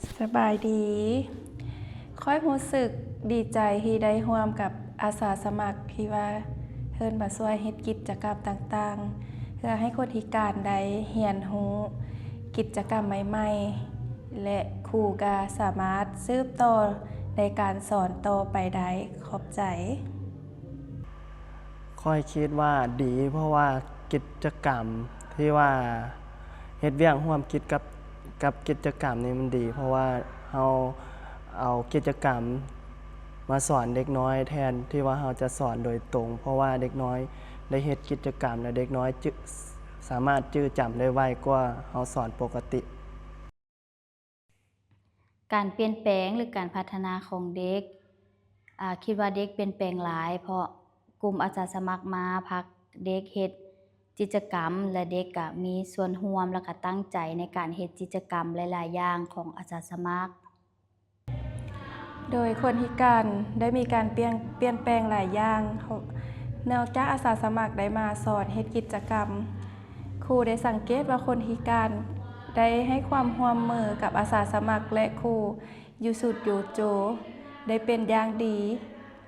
ສະບາຍດີ. ຂ້ອຍຮູ້ສຶກດີໃຈທີ່ໄດ້ຮ່ວມກັບອາສາສະໝັກທີ່ວ່າເອີ້ນມາຊ່ວຍເຮັດກິດຈະກຳຕ່າງໆ ເພື່ອໃຫ້ຄົນພິການໄດ້ຮຽນຮູ້ກິດຈະກຳໃໝ່ໆ ແລະ ຄູກໍສາມາດສືບຕໍ່ໃນການສອນຕໍ່ໄປໄດ້. ຂອບໃຈ. ຂ້ອຍຄິດວ່າດີ ເພາະວ່າກິດຈະກຳທີ່ວ່າເຮັດວຽກຮ່ວມກິດກັບ ກັບກິດຈະກຳນີ້ມັນດີ ເພາະວ່າເຮົາເອົາກິດຈະກຳມາສອນເດັກນ້ອຍ ແທນທີ່ວ່າເຮົາຈະສອນໂດຍຕົງ ເພາະວ່າເດັກນ້ອຍໄດ້ເຮັດກິດຈະກຳ ແລະ ເດັກນ້ອຍຈະ ສາມາດຈື່ຈຳໄດ້ໄວກວ່າເຮົາສອນປົກກະຕິ. ການປ່ຽນແປງ ຫຼື ການພັດທະນາຂອງເດັກ, ອາ, ຄິດວ່າເດັກປ່ຽນແປງຫຼາຍ ເພາະກຸ່ມອາສາສະໝັກມາພັກເດັກເຮັດກິດຈະກຳ ແລະ ເດັກກະມີສ່ວນຮ່ວມ ແລະ ກະຕັ້ງໃຈໃນການເຮັດກິດຈະກຳຫຼາຍໆຢ່າງຂອງອາສາສະໝັກ. ໂດຍຄົນພິການໄດ້ມີການປ່ຽນ, ປ່ຽນແປງຫຼາຍຢ່າງ. ນອກຈາກອາສາສະໝັກໄດ້ມາສອນເຮັດກິດຈະກຳ, ຄູໄດ້ສັງເກດວ່າຄົນພິການໄດ້ໃຫ້ຄວາມຮ່ວມມືກັບອາສາສະໝັກ ແລະ ຄູຢູ່ສູນໂຢໂຈໄດ້ເປັນຢ່າງດີ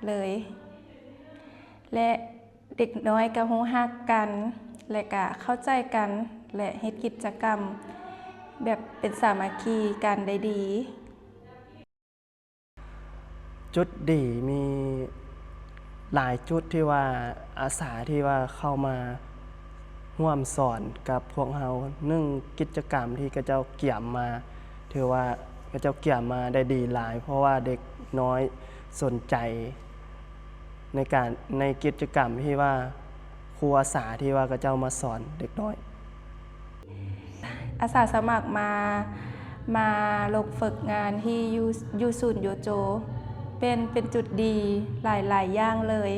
ເລີຍ ແລະ ເດັກນ້ອຍກໍຮູ້ຮັກກັນ ແລະ ກະເຂົ້າໃຈກັນ ແລະ ເຮັດກິດຈະກຳແບບເປັນສາມັກຄີກັນໄດ້ດີ. ຈຸດດີມີຫຼາຍຈຸດທີ່ວ່າອາສາທີ່ວ່າເຂົ້າມາຮ່ວມສອນກັບພວກເຮົາ. ໜຶ່ງ ກິດຈະກຳທີ່ເຂົາເຈົ້າກຽມມາ ຖືວ່າເຂົາເຈົ້າກຽມມາໄດ້ດີຫຼາຍ ເພາະວ່າເດັກນ້ອຍສົນໃຈໃນການ, ໃນກິດຈະກຳທີ່ວ່າຄູອາສາທີ່ວ່າເຂົາເຈົ້າມາສອນເດັກນ້ອຍ. ອາສາສະໝັກມາ, ມາລົງຝຶກງານທີ່ຢູ່, ຢູ່ສູນໂຢໂຈ ເປັນ, ເປັນຈຸດດີຫຼາຍ, ຫຼາຍຢ່າງເລີຍ.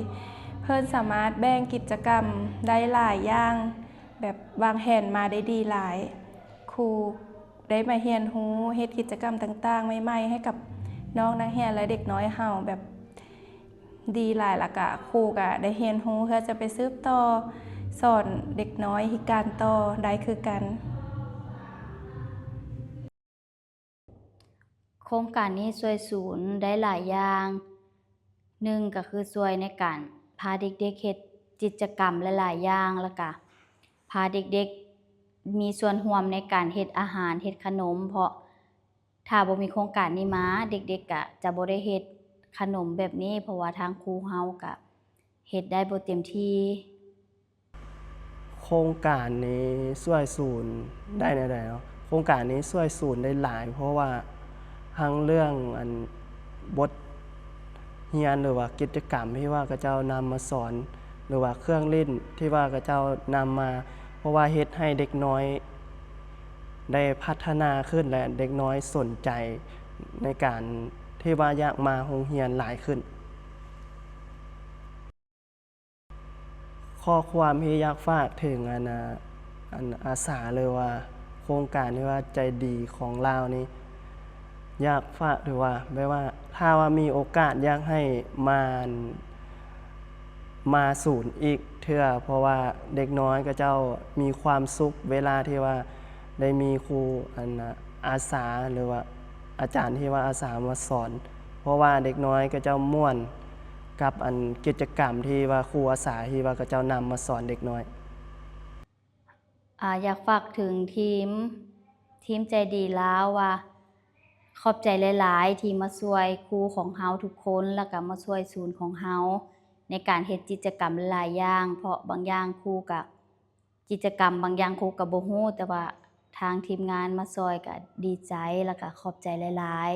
ເພິ່ນສາມາດແບ່ງກິດຈະກຳໄດ້ຫຼາຍຢ່າງ ແບບວາງແຜນມາໄດ້ດີຫຼາຍ. ຄູໄດ້ມາຮຽນຮູ້ເຮັດກິດຈະກຳຕ່າງໆໃໝ່ໆໃຫ້ກັບນ້ອງນັກຮຽນ ແລະ ເດັກນ້ອຍເຮົາແບບດີຫຼາຍ, ແລ້ວກະຄູກະໄດ້ຮຽນຮູ້ເພື່ອຈະໄປສືບຕໍ່ສອນເດັກນ້ອຍພິການຕໍ່ໄດ້ຄືກັນ. ໂຄງການນີ້ຊ່ວຍສູນໄດ້ຫຼາຍຢ່າງ. ໜຶ່ງກໍຄືຊ່ວຍໃນການພາເດັກໆເຮັດກິດຈະກຳຫຼາຍໆຢ່າງ ແລ້ວກະພາເດັກໆມີສ່ວນຮ່ວມໃນການເຮັດອາຫານ, ເຮັດຂະໜົມ, ເພາະຖ້າບໍ່ມີໂຄງການນີ້ມາ ເດັກໆກະຈະບໍ່ໄດ້ເຮັດຂະໜົມແບບນີ້ ເພາະວ່າທາງຄູເຮົາກະເຮັດໄດ້ບໍ່ເຕັມທີ່. ໂຄງການນີ້ຊ່ວຍສູນໄດ້ແນວໃດເນາະ? ໂຄງການນີ້ຊ່ວຍສູນໄດ້ຫຼາຍ ເພາະວ່າທັງເລື່ອງອັນບົດຮຽນ ຫຼືວ່າກິດຈະກຳທີ່ວ່າເຂົາເຈົ້ານຳມາສອນ ຫຼືວ່າເຄື່ອງຫຼິ້ນທີ່ວ່າເຂົາເຈົ້ານຳມາ ເພາະວ່າເຮັດໃຫ້ເດັກນ້ອຍໄດ້ພັດທະນາຂຶ້ນ ແລະ ເດັກນ້ອຍສົນໃຈໃນການທີ່ວ່າຢາກມາໂຮງຮຽນຫຼາຍຂຶ້ນ. ຂໍ້ຄວາມທີ່ຢາກຝາກເຖິງອັນນາ ອັນອາສາ ຫຼືວ່າໂຄງການທີ່ວ່າໃຈດີຂອງລາວນີ້ ຢາກຝາກຖືວ່າ ແບບວ່າ ຖ້າວ່າມີໂອກາດຢາກໃຫ້ມາ ມາສູນອີກເທື່ອ ເພາະວ່າເດັກນ້ອຍເຂົາເຈົ້າມີຄວາມສຸກເວລາທີ່ວ່າໄດ້ມີຄູອັນນາ ອາສາ ຫຼືວ່າອາຈານທີ່ວ່າອາສາມາສອນ ເພາະວ່າເດັກນ້ອຍເຂົາເຈົ້າມ່ວນກັບອັນກິດຈະກຳທີ່ວ່າຄູອາສາທີ່ວ່າເຂົາເຈົ້ານຳມາສອນເດັກນ້ອຍ. ອາ, ຢາກຝາກເຖິງທີມ, ທີມໃຈດີລາວວ່າ ຂອບໃຈຫຼາຍໆທີ່ມາຊ່ວຍຄູຂອງເຮົາທຸກຄົນ ແລ້ວກະມາຊ່ວຍສູນຂອງເຮົາໃນການເຮັດກິດຈະກຳຫຼາຍໆຢ່າງ ເພາະບາງຢ່າງຄູກະ ກິດຈະກຳບາງຢ່າງຄູກະບໍ່ຮູ້ ແຕ່ວ່າທາງທີມງານມາຊ່ອຍກະດີໃຈ ແລ້ວກະຂອບໃຈຫຼາຍ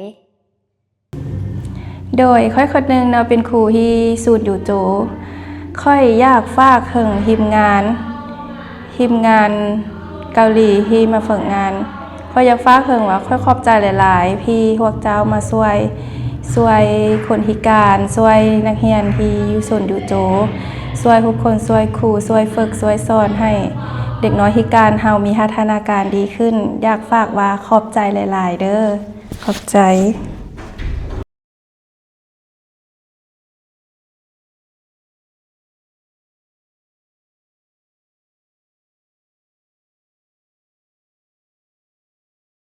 ໆ. ໂດຍ ຂ້ອຍຄົນໜຶ່ງເນາະ ເປັນຄູທີ່ສູນຢູໂຈ. ຂ້ອຍຢາກຝາກເຖິງທີມງານ, ທີມງານເກົາຫຼີທີ່ມາຝຶກງານ. ຂ້ອຍຢາກຝາກເຖິງວ່າ ຂ້ອຍຂອບໃຈຫຼາຍໆ ທີ່ພວກເຈົ້າມາຊ່ວຍ, ຊ່ວຍຄົນພິການ, ຊ່ວຍນັກຮຽນທີ່ຢູ່ສູນຢູໂຈ, ຊ່ວຍທຸກຄົນ, ຊ່ວຍຄູ, ຊ່ວຍຝຶກ, ຊ່ວຍສອນໃຫ້ເດັກນ້ອຍພິການເຮົາມີພັດທະນາການດີຂຶ້ນ. ຢາກຝາກວ່າ ຂອບໃຈຫຼາຍໆເດີ້. ຂອບໃຈ.